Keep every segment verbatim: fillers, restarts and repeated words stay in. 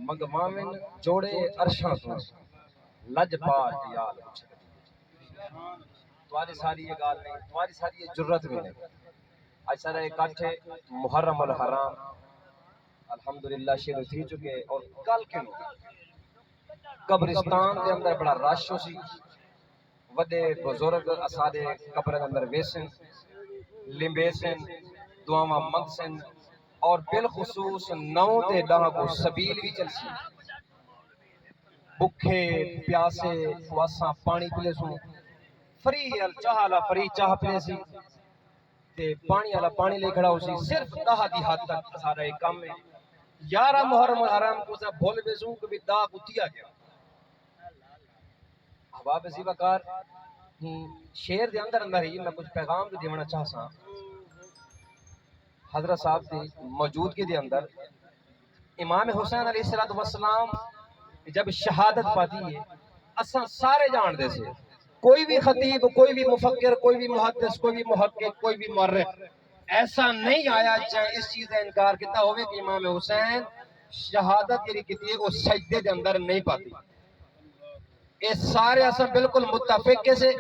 منگواون جوڑے عرشاں توں، لجپال دی آل کوں چھکدی ہے۔ تہاݙی ساری یہ ڳالھ نہیں، تہاݙی ساری یہ جرت بھی نہیں۔ اڄ سارا اکٹھ ہے، محرم الحرام الحمدللہ شروع تھی چکے، اور کل کنوں قبرستان دے اندر بڑا رش ہوسی۔ وݙے بزرگ اساݙے قبر دے اندر ویسن، لمبیسن، دعاواں منگسن، اور بالخصوص نو تے ݙاہ کوں سبیل وی چلسی۔ بکھے پیاسے کوں اساں پاݨی پلیسوں، فری، چاہ والا فری چاہ پلیسی، تے پاݨی والا پاݨی لے کھڑا ہوسی۔ صرف ݙاہ دی حد تک اساݙا یہ کم ہے۔ یارہ محرم الحرام کوں اساں بھل ویسوں کہ بھی ݙاہ کوں تیا کیا۔ احباب ذی وقار، ہوں، شعر دے اندر اندر ہی میں کچھ پیغام بھی ݙیوݨا چاہساں۔ حضرت صاحب دی موجودگی دے اندر امام حسین علیہ الصلوۃ والسلام جب شہادت پاتی ہے، اساں سارے جاݨدے سے، کوئی بھی خطیب، کوئی بھی مفکر، کوئی بھی محدث، کوئی بھی محقق، کوئی بھی مورخ ایسا نہیں آیا جنہیں اس چیز دا انکار کیتا ہوئے کہ امام حسین شہادت جڑی کیتی ہے، وہ سجدے دے اندر نہیں پاتی۔ اے سارے اساں بالکل متفق ہے سے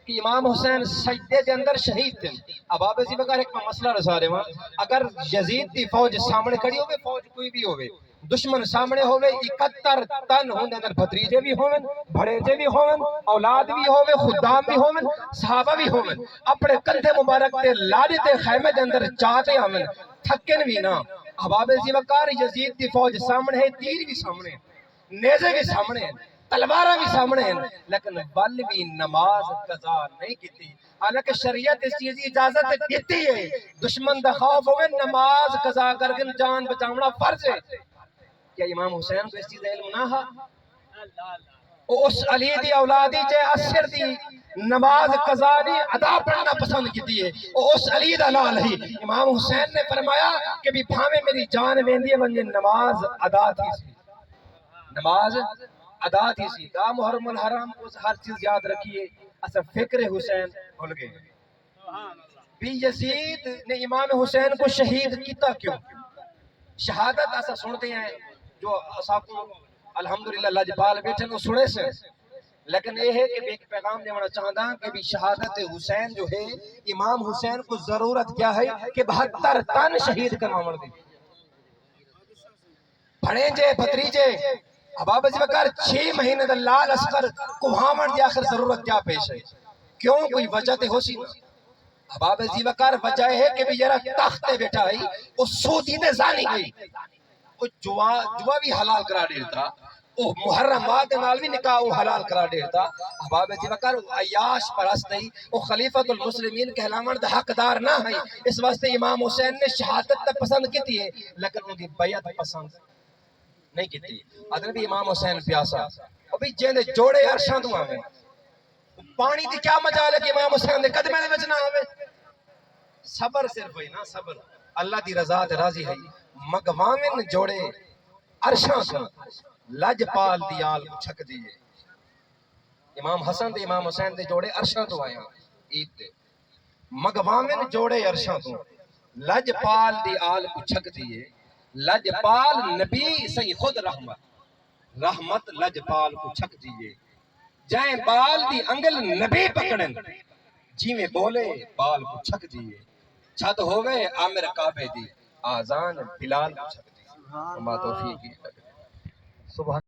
کہ امام حسین سجدے دے اندر شہید تھے۔ احباب ذی وقار، ایک میں مسئلہ رسا رہے ہاں، اگر یزید دی فوج سامنے کھڑی ہوے، فوج کوئی بھی ہوے، دشمن سامنے ہوے، اکہتر تن ہوندے، اندر بھتریجے بھی ہوون، بھڑیجے بھی ہوون، اولاد بھی ہوے، خدام بھی ہوون، صحابہ بھی ہوون، اپنے کندھے مبارک تے لا ݙتے، خیمے دے اندر چا تے آون، تھکن بھی نہ۔ احباب ذی وقار، یزید دی فوج سامنے ہے، تیر بھی سامنے ہے، نیزے بھی سامنے ہیں، تلواراں بھی سامنے ہیں، لیکن ول بھی نماز قضا نہیں کیتی، حالانکہ شریعت اس چیز دی اجازت ݙتی ہے۔ دشمن دا خوف ہوے، نماز قضا کر کے جان بچاوݨا فرض ہے۔ کیا امام حسین کوں اس چیز دا علم نہ ہا؟ او اس علی دی اولاد ہی جے عصر دی نماز قضا نہیں، ادا پڑھݨا پسند کیتی ہے۔ او اس علی دا لال ہی۔ امام حسین نے فرمایا کہ بھی بھاویں میری جان ویندی ہے، ونڄے نماز ادا تھیسی۔ نماز ادا تھیسی۔ ݙاہ محرم الحرام کوں ہر چیز یاد رکھیے، اساں فکر حسین بھل ڳئے۔ بھی یزید نے امام حسین کوں شہید کیتا کیوں؟ شہادت اساں سݨدے ہیں، جو اساکوں الحمدللہ لجپال ٻیٹھن او سݨیسن، لیکن اے ہے کہ میں ایک پیغام ݙیوݨا چاہنداں کہ بھی شہادت حسین جو ہے، امام حسین کوں ضرورت کیا ہے کہ بہتر تن شہید کرواوݨ دی؟ بھݨیجے، بھتریجے، احباب ذی وقار، چھ مہینے دا لال اصغر کہاوݨ دی آخر ضرورت کیا پیش ہے؟ کیوں، کوئی وجہ تے ہوسی نا؟ احباب ذی وقار، وجہ اے ہے کہ بھی جیڑھا تخت تے ٻیٹھا ہئی، او سودی تے زانی ہئی۔ او جوا، جوا بھی حلال قرار ݙے ݙتا، او محرم ماہ دے نال بھی نکاح او حلال قرار ݙے ݙتا۔ احباب ذی وقار، او عیاش پرست ہئی، او خلیفۃ المسلمین کہلاوݨ دا حقدار نہ ہئی۔ اس واسطے امام حسین نے شہادت تے پسند کیتی ہے، لیکن اون دی بیعت پسند نہیں کیتی۔ آدھن بھی امام حسین پیاسا، او بھی جیندے جوڑے عرشاں توں آوے، پاݨی دی کیا مجال ہے کہ امام حسین دے قدمیں دے وچ نہ آوے؟ صبر صرف ہئی نا، صبر۔ اللہ دی رضا تے راضی ہئی۔ منگواون جوڑے عرشاں توں، لجپال دی آل کوں چھکدی ہے۔ امام حسن تے امام حسین دے جوڑے عرشاں توں آئے ہن عید دے۔ منگواون جوڑے عرشاں توں، لجپال دی آل کوں چھکدی ہے۔ لجپال نبی سئیں خود رحمت، رحمت لجپال کوں چھکدی ہے۔ جئیں ٻال دی انڳل نبی پکڑن، جیویں ٻولے ٻال کوں چھکدی ہے۔ چھت ہووے عامر کعبے دی، آذان بلال کوں چھکدی ہے۔ وما توفیقی الا باللہ۔ سبحان